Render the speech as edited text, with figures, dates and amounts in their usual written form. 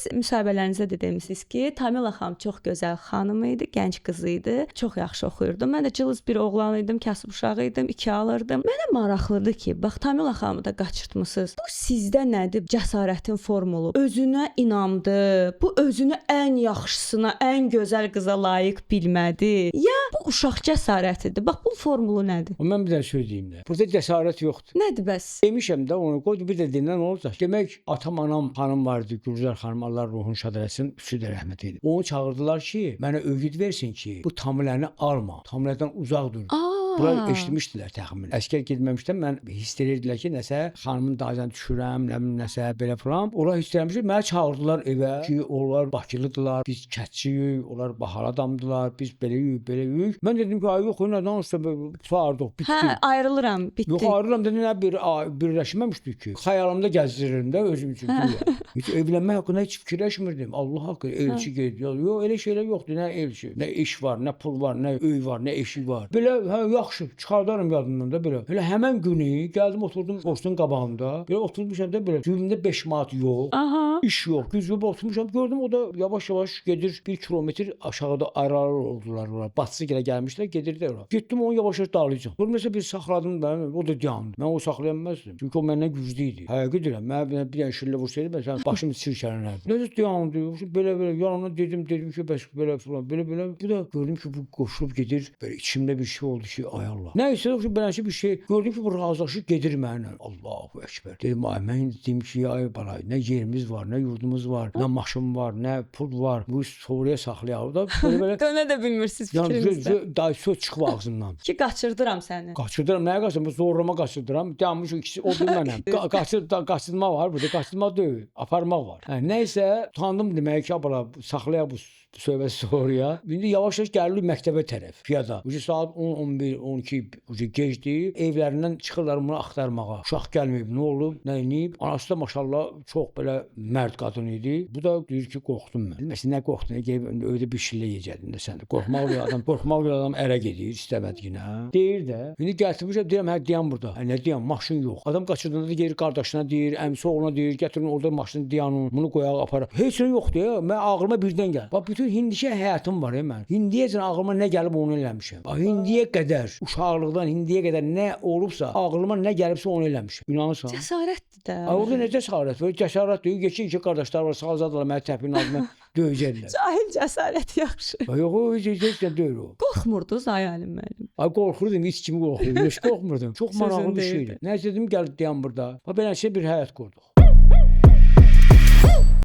Siz müsahibələrinizdə də demisiniz ki, Tamila xanım çox gözəl xanım idi, gənc qız idi. Çox yaxşı oxuyurdu. Mən də cılız bir oğlan idim, kasıb uşağı idim, 2 alırdım. Mənə maraqlıdır ki, bax Tamila xanımı da qaçırtmısınız. Bu sizdə nədir? Cəsarətin formulu. Özünə inamdı. Bu özünü ən yaxşısına, ən gözəl qıza layiq bilmədi. Ya bu uşaq cəsarətidir. Bax bu formulu nədir? Mən bir dənə söz deyim də. Burada cəsarət yoxdur. Nədir bəs? Demişəm də onu qoy bir də deyim nə olacaq? Demək atam, anam, xanım vardı, Gülzar xanım, Allah ruhunu şad eləsin, üçü də rəhmət eylesin. Onu çağırdılar ki, mənə öyüd versin ki, bu Tamiləni alma. Tamilədən uzaq dur. Aa. Bunlar eşitmişdilər təxminən. Əskər getməmişdən mən hiss edirdilər ki, nəsə xanımın dayıdan düşürəm, nə bilim nəsə belə falan. Onlar hiss eləmişdi. Məni çağırdılar evə ki, onlar Bakılıdılar, biz kəndçiyik, onlar bahar adamdılar, biz beləyik, beləyik. Mən dedim ki, ay yox, nə danışırsan, qurtardıq, bitdi. Hə, ayrılıram, bitdi. Yox, ayrılam dedi, nə bir birləşməmişdik ki. Xəyalımda gəzdirirdim də özüm üçün güya. Heç evlənmək haqqında heç fikirləşmirdim. Allah haqqı elçi gedir. Yox, elə şeylər yoxdur. Nə elçi, nə iş var, nə pul var, nə öy var, nə eşik var. Belə hə yaxşı, çıxardaram yadımdan da belə. Elə həmən günü gəldim oturdum postun qabağında. Belə oturmuşam da belə. Cibimdə 5 manat yox. Aha. İş yox, güc yox, oturmuşam. Gördüm o da yavaş-yavaş gedir 1 kilometr aşağıda aralı oldular onlar. Batsı gələ gəlmişlər, gedirdilər ora. Getdim onu yavaş-yavaş dalayacam. Gördüm nəsə bir saxladım da, o da dayandı. Mən o saxlaya bilməzdim. Çünki o məndən güclü idi. Həqiqi deyirəm, mənə bir dənə şillə vursaydı, məsələn, başım sirkələnərdi. Nəsə dayandı. Belə-belə yanına dedim ki, bəs belə filan, belə-belə. Bu da gördüm ki, bu qoşulub gedir. Belə içimdə bir şey oldu ki, ay Allah. Nəysə, beləsi bir şey gördüm ki, bu razılaşır gedir mənimlə. Allahu Əkbər. Dedim, ay mən indi deyim ki, ay bala, nə yerimiz var, nə yurdumuz var, nə maşın var, nə pul var. Bu sonraya saxlayaq da belə-belə. Dönə də bilmirsiniz Yəni fikrinizdə. daha söz çıxıb ağzımdan. Ki qaçırdıram səni. Qaçırdıram, nəyə qaçırdıram? Zorlama qaçırdıram. Dayanmış ikisi o bir mənəm. Qaçırma var burada, qaçırma deyil, aparmaq var. Hə, nəysə, utandım demək ki, bala, saxlayaq bu söhbəti sonraya. İndi yavaş-yavaş gəlirik məktəbə tərəf, piyada. Ucu saat 10, 11, 12 ucu gecdir. Evlərindən çıxırlar bunu axtarmağa. Uşaq gəlməyib, nə olub, nə eləyib? Anası da maşallah çox belə mərd qadın idi. Bu da deyir ki, qorxdum mən. Məsələn, nə qorxdun? Gedib evdə bir şillə yeyəcəkdin də sən də. Qorxmaq bir adam, qorxmaq bir adam ərə gedir istəmədiyinə. Deyir də. İndi gətirmişəm, deyirəm, hə deyəm burada. Hə, nə deyəm, maşın yox. Adam qaçırdığında da gedir qardaşına deyir, əmisi oğluna deyir, gətirin orada maşını dayanın, bunu qoyaq aparaq. Heç nə yoxdur ya. Mən ağlıma birdən gəl. Bax bütün indiki həyatım var ya mən. İndiyəcən ağlıma nə gəlib onu eləmişəm. Bax indiyə qədər, uşaqlıqdan indiyə qədər nə olubsa, ağlıma nə gəlibsə onu eləmişəm. İnanırsan? Cəsarətdir də. Ay orada nə cəsarət var? Cəsarət deyil. Geçin iki qardaşlar var, salacaqlar məni təpinin altına döyəcəklər. Cahil cəsarət yaxşı. Ay, yox, o heç nə deyil o. Qorxmurdunuz ay Alim müəllim. Ay qorxurdum, it kimi qorxurdum. Heç qorxmurdum. Çox Sözün maraqlı bir deyildi. şeydir. Nəsə dedim, gəl dayan burada. Bax beləncə bir həyat qurduq.